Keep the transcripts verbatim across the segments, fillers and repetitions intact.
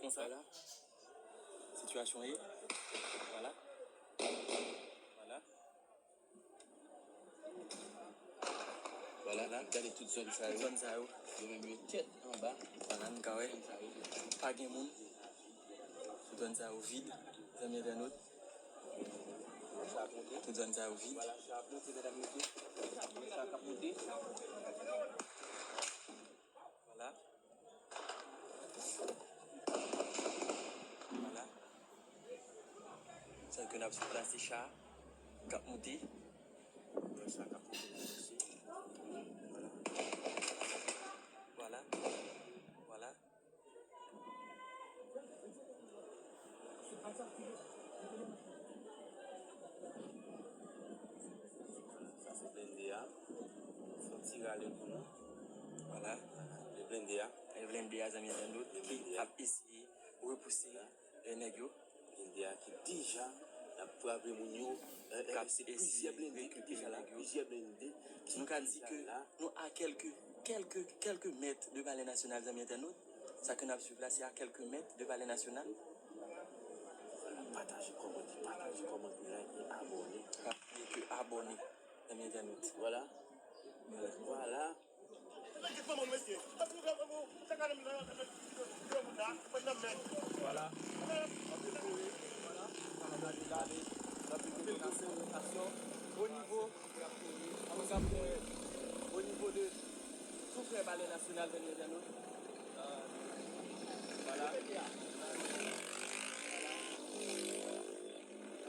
Konsa, sitiyasyon ye. Vwala. Vwala. Vwala, gade tout zòn sa yo. Tout zòn sa yo. Yo menm yo tèt anba. Vwala, nou ka wè. Zòn sa yo. Pa gen moun. Tout zòn sa yo vid, zanmi entènot. Tout zòn sa yo vid. Vwala, sa ap monte, medam, mesye. Sa k ap monte. Vwala. Vwala. Sa ke n ap sou plas, se cha k ap monte. Sa k ap monte, mesye. Vwala. Vwala. Vwala. Sa se blende a. Fè yon ti rale pou nou. Vwala. E blende a. E blende a, zanmi entènot, ki ap eseye repouse, e, nèg yo. Blende a ki deja ap frape moun yo. E, e, se plizyè blende ki deja la, plizyè blende ki deja la. Nou ka di ke nou a kèlke, kèlke, kèlke mèt de Palè Nasyonal, zanmi entènot. Sa ke n ap swiv la, se a kèlke mèt de Palè Nasyonal. Pataje, kòmante, pataje, kòmante, like, abòne. Pa bliye ke abòne, zanmi entènot. Vwala. Vwala. Vwala. Vwala. Anpil kouri. Vwala. Gade, gade. Anpil kouri. O nivo, o nivo de tou prè Palè Nasyonal, zanmi entènot. Vwala.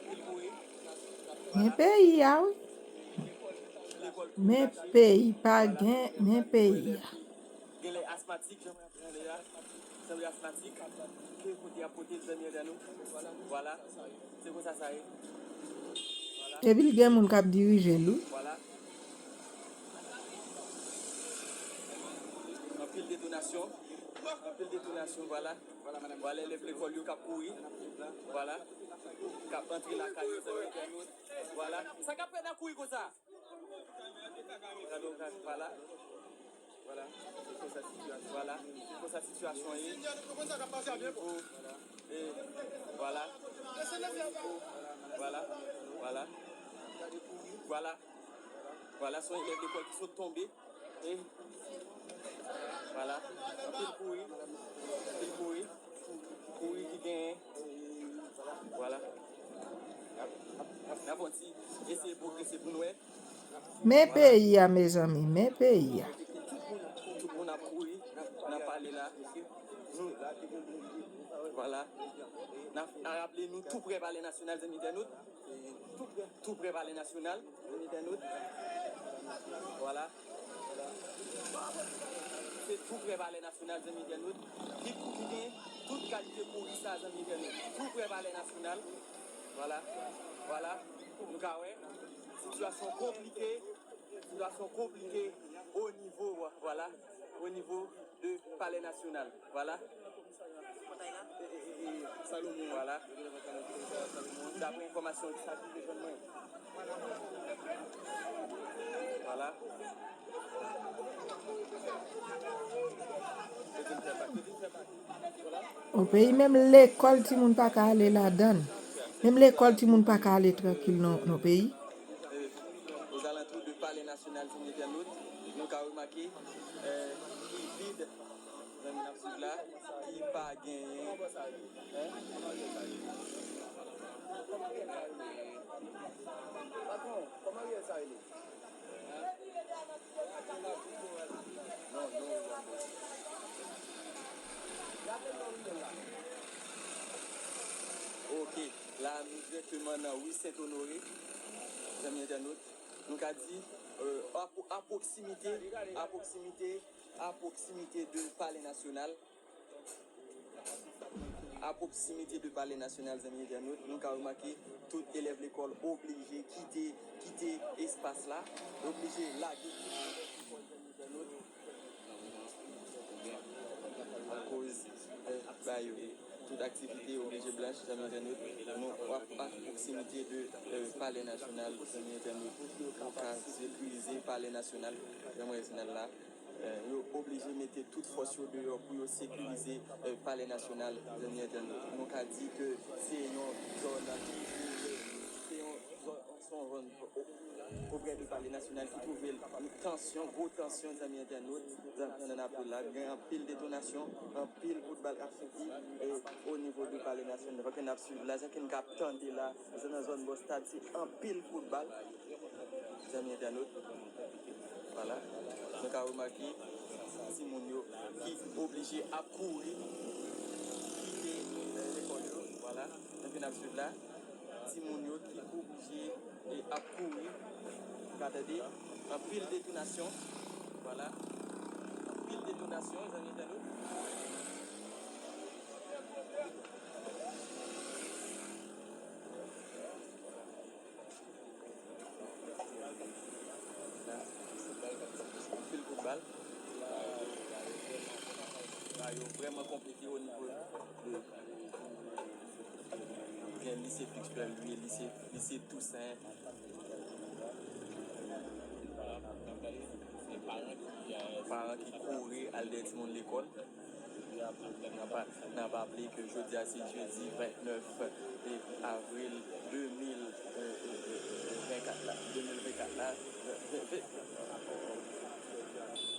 Anpil kouri. Men peyi a, wi. Men peyi pa gen, men peyi a. Gen lè asmatik, jan mwen ap pale a. Sanble asmatik. Ke kote y ap pote l, zanmi entènot. Vwala. Se konsa sa ye. Epi l gen moun k ap dirije l, wi. Vwala. Anpil detonasyon. Anpil detonasyon, vwala. Vwala, elèv lekòl yo k ap kouri. Vwala. K ap antre lakay yo, zanmi entènot. Vwala. Sa k ap fèt nan kouri konsa? Gade yon gaz, vwala. Vwala. Se konsa sitiyasyon, vwala. Se konsa sitiyasyon ye. Nivo, e, vwala. Vwala. Vwala. Vwala. Vwala, se yon elèv lekòl ki sot tonbe. E, vwala. Anpil kouri. Anpil kouri. Kouri ki genyen. Vwala. N ap, n ap, n ap, n ap fè yon ti eseye pwogrese pou n wè. Men peyi a, mezanmi, men peyi a. Tout moun, tout moun ap kouri nan palè la. Nou, vwala. N ap, n ap raple nou tou prè Palè Nasyonal, zanmi entènot. Tou prè, tou prè Palè Nasyonal, zanmi entènot. Vwala. Se tou prè Palè Nasyonal, zanmi entènot. Ki, ki gen tout kalite kouri sa, zanmi entènot. Tou prè Palè Nasyonal. Vwala. Vwala. Nou ka wè. Sitiyasyon konplike. Sitiyasyon konplike o nivo, vwala. O nivo de Palè Nasyonal. Vwala. Salomon. Vwala. Daprè enfòmasyon ki sa ki te jwenn mwen. Vwala. O peyi, menm lekòl timoun pa ka ale ladan l. Menm lekòl timoun pa ka ale trankil nan, nan peyi. Ozalantou de Palè Nasyonal, zanmi entènot, nou ka remake, eh, ki vid, zanmi n ap swiv la, ki pa genyen, en? Patwon, kòman riyèl sa rele? Non, non, non. Gade non riyèl la. Ok, la nou dirèkteman nan ri Sent Onore, zanmi entènot. Nou ka di, euh, a, a pwoksimite, a pwoksimite, a pwoksimite de Palè Nasyonal. A pwoksimite de Palè Nasyonal, zanmi entènot, nou ka remake tout elèv lekòl oblije kite, kite espas la, oblije lage lekòl, zanmi entènot, akoz, eh, ba yo tout aktivite oblije blanch, zanmi entènot, nou a, a pwoksimite de, eh, Palè Nasyonal, zanmi entènot, nou ka sekirize Palè Nasyonal, zanmi entènot la. Yo oblije mete tout fòs yo deyò pou yo sekirize Palè Nasyonal, zanmi entènot. Nou ka di ke se yon zòn ki se yon zòn, se yon zòn oprè de Palè Nasyonal ki twouve l tansyon, gwo tansyon, zanmi entènot. Zanmi entènot, n ap la, gen anpil detonasyon, anpil kout bal k ap soti o nivo de Palè Nasyonal. Paske n ap swiv la, jan ke n ka tande la, se nan zòn bò stad, se anpil kout bal. Zanmi entènot, vwala. Nou ka remake timoun yo ki oblije ap kouri kite lekòl yo, vwala. Jan ke n ap swiv la, timoun yo ki oblije e ap kouri. Ou ka tande anpil detonasyon, vwala. Anpil detonasyon, zanmi entènot. Anpil kout bal. Bagay yo vrèman konplike o nivo de gen lise Fix Prairie, lise, lise Tousen. Paran ki kouri al dèyè timoun lekòl. N ap, n ap aple ke jodi a se jedi vennèf avril de mil vennkat la, de mil vennkat la,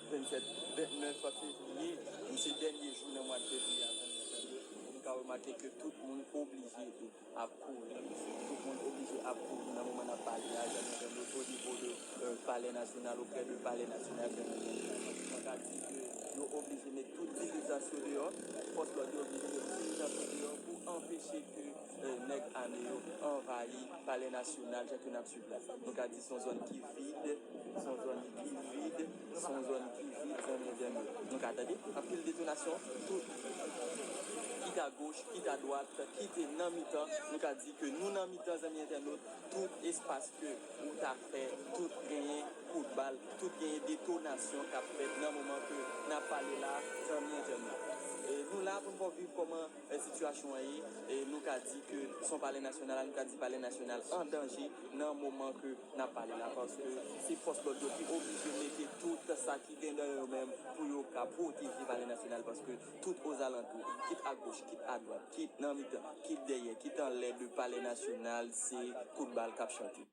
vennsèt, vennèf fevriye, se dènye jou nan mwa fevriye a. Nou ka remake ke tout moun oblije ap kouri. Tout moun oblije ap kouri nan moman n ap pale a, zanmi entènot, o nivo de Palè Nasyonal, oprè de Palè Nasyonal, zanmi entènot. Mwen ka di ke yo oblije met tout dilijans yo deyò, fòs lòd yo oblije met tout dilijans yo deyò pou anpeche ke nèg ame yo anvayi Palè Nasyonal, jan ke n ap swiv la. Nou ka di se yon zòn ki vid, se yon zòn ki vid, se yon zòn ki vid, zanmi entènot. Nou ka tande anpil detonasyon, tout, kit a goch, kit a dwat, kit nan mitan. Nou ka di ke nou nan mitan, zanmi entènot, tout espas ke ou ta fè, tout genyen kout bal, tout genyen detonasyon k ap fèt nan moman ke n ap pale la, zanmi entènot. E nou la pou n fè w viv kòman sitiyasyon an ye, e nou ka di ke se yon Palè Nasyonal, nou ka di Palè Nasyonal an danje nan moman ke n ap pale la, paske se fòs lòd yo ki oblije mete tout sa ki gen nan yo menm pou yo ka pwoteje Palè Nasyonal, paske tout ozalantou, kit a goch, kit a dwat, kit nan mitan, kit dèyè, kit anlè de Palè Nasyonal, se kout bal k ap chante.